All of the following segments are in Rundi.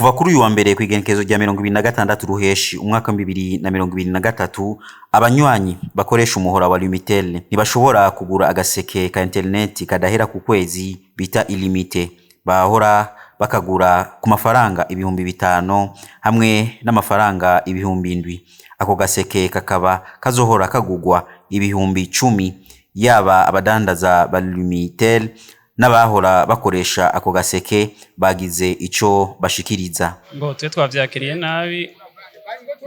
Kuva kuri uyu wa mbere, kw'igenekerezo rya 26 Ruheshi umwaka 2023, abanywanyi bakoresha umuhora wa Lumitel ntibashobora kugura agaseke ka interineti kadahera ku kwezi bita illimité bahora bakagura ku mafaranga 5000 hamwe n'amafaranga 7000. Ako gaseke kakaba kazohora kagugwa 10,000. Yaba abadandaza ba Lumitel n'abahora bakoresha ako gaseke bagize ico bashikiriza. Ngo twe twavyakiriye nabi,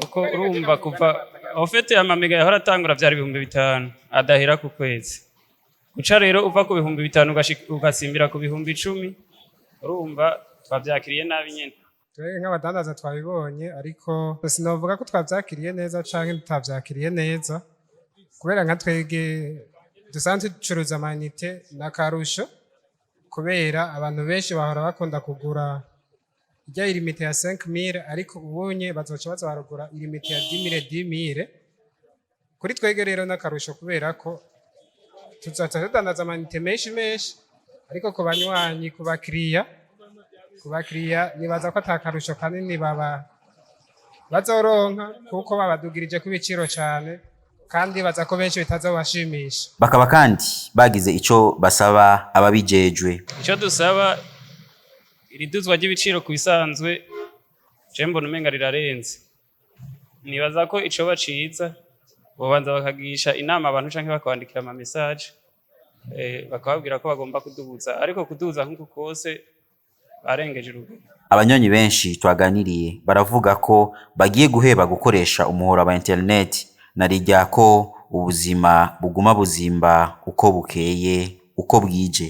kuko urumva kuva au fait ama méga yahora atangura vyari 5000 adahera ku kwezi. Guca rero uva ku 5000 ugasimbira ku 10,000, urumva twavyakiriye nabi nyene. Twebwe nk'abadandaza twabibonye, ariko sinovuga ko twavyakiriye neza canke tutavyakiriye neza, kubera nka twebwe dusanzwe ducuruza ama unités n'akarusho, kubera abantu benshi bahora bakunda kugura irya illimité ya 5000, ariko ubunye bazoca baza baragura illimité ya 10 000 10 000. Kuri twebwe rero n'akarusho, kubera ko tuzoca tudandaza ama unités menshi menshi, ariko ku banywanyi, ku bakiriya nibaza ko ata karusho kanini baba bazoronka, kuko babadugirije ku ibiciro cane, kandi baza ko benshi bitazobashimisha. Bakaba kandi bagize ico basaba ababijejwe. Ico dusaba, iriduzwa ry'ibiciro ku bisanzwe je mbona umenga rirarenze. Nibaza ko icoba ciza bobanza bakagisha inama abantu canke bakabandikira ama message, bakababwira ko bagomba kuduza, ariko kuduza nk'uku kose barengeje urugero. Abanywanyi benshi twaganiriye baravuga ko bagiye guheba gukoresha umuhora wa internet, na rirya ko ubuzima buguma buzimba uko bukeye uko bwije.